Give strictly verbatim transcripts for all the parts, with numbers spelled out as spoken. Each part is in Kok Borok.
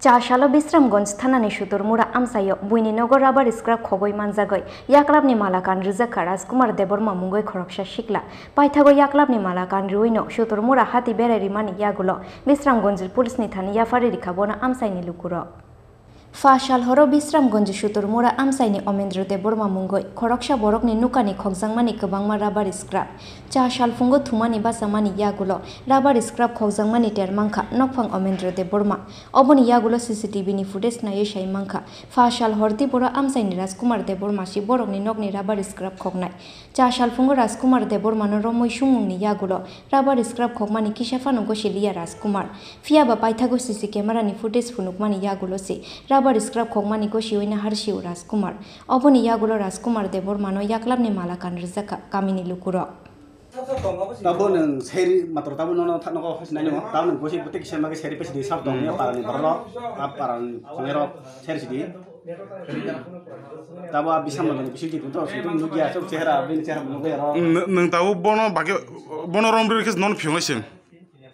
Chasalo Bisramganj thanani Suturmura amchaio buini nogo rubber scrap khogwi manjagwi yaklapni mala kan rwjakha Rajkumar Debbarma mungwi khoroksa sikla. Paithago yaklapni mala kan rwino Suturmura hati berai rimani yagulo Bisramganj police ni thani yaphari rikha bono amchaini lukurok. Pha sal horo Bisramganj Suturmura amchaini Omendra Debbarma mungwi khoroksa borokni nukani khokjakmani kwbangma rubber scrap. Cha salphungo thumani bachamani yagulo rubber scrap khokjakmani ter mankha nokphang Omendra Debbarma. Oboni yagulo C C T V ni footage naiwi sai mankha, pha sal hor tei boro amchaini Rajkumar Debbarma si borokni nokni rubber scrap khoknai. Cha salphungo Rajkumar Debbarmano romwi sumungni yagulo rubber scrap khokmani kisa phano gosi liya Rajkumar. Phiya ba paithago C C camera ni footage phunukmani yagulo se rubber scrap khokmani gosiwi naharsio Rajkumar. Oboni yagulo Rajkumar Debbarmano yaklapni mala kan rwjakha kamini lukurok. Tabo nwng seri matro tabo nono thakno kok hasinai nw tabo nwng gosi bwtwi kisa magi seri pesi di sab tong ya parani borok a parani khongerok seri sidi. Tabo a bisam ni bisi di to sum nugya sok chehra bin chehra nugya ro. Nwng tabo bono bagwi bono rom ri kis non phiyong sim.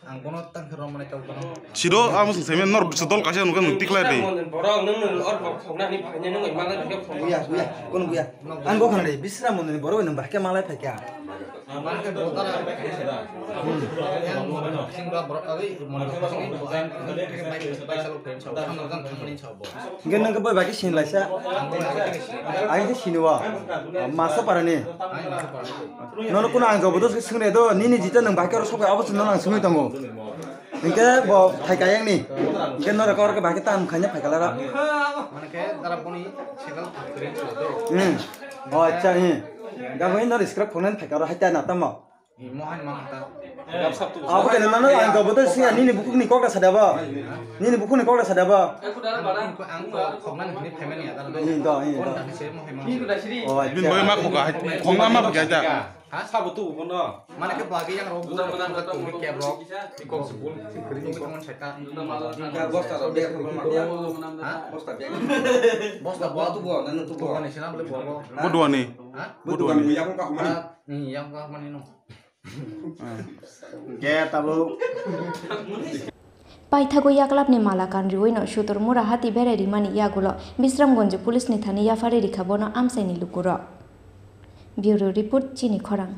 Ang bono tang khe rom mane tabo bono. Siro amo sing semi nor bisa dol kaisa nugya nwng tiklai di. Borok nwng nwng or kok khokna ni phanya nwng imang nwng kok. Buya buya kono buya. Ang go khana de bisra mon ni borok nwng bahke malai phaikya. Hingke nang bai baki sin laisa. Ang se sini wa. Masa parani. Nono kuno ang jobo dos sing re do nini jita nang baki oro sok abo nono ang sungui tongo. Hingke bo thai kayang ni. Hingke noro kor ke baki tam khanya phai kalara. Mane ke dara boni sekal thakre. Hmm. Oh, acha hi. Gabo noro scrap khonan phai karo hai ta na tamo. Abo kene mano ang to boto sia nini bukuk ni kokla sada ba. Nini bukuk ni kokla sada ba. Ni do, ni do. Oh, acha. Bin boy ma khoka hai. Khongna ma khoka ta. Ha? Sabo tu bono. Mane ke bagi yang ro bu ro bu ro bu ro bu. Bosta ro bag ro ma. Ha? Bosta bag. Bosta bo tu bo, nanu tu bo. Ni sina bole bo. Ha? Bodo ani. Yang ka mani. Ni yang ka mani no. Hingke tabuk. Paithago yaklapni mala kan riwino Suturmura hati berai rimani yagulo Bisramganj police ni thani yaphari rikha bono amchaini lukurok. Bureau report, Chini Khorang.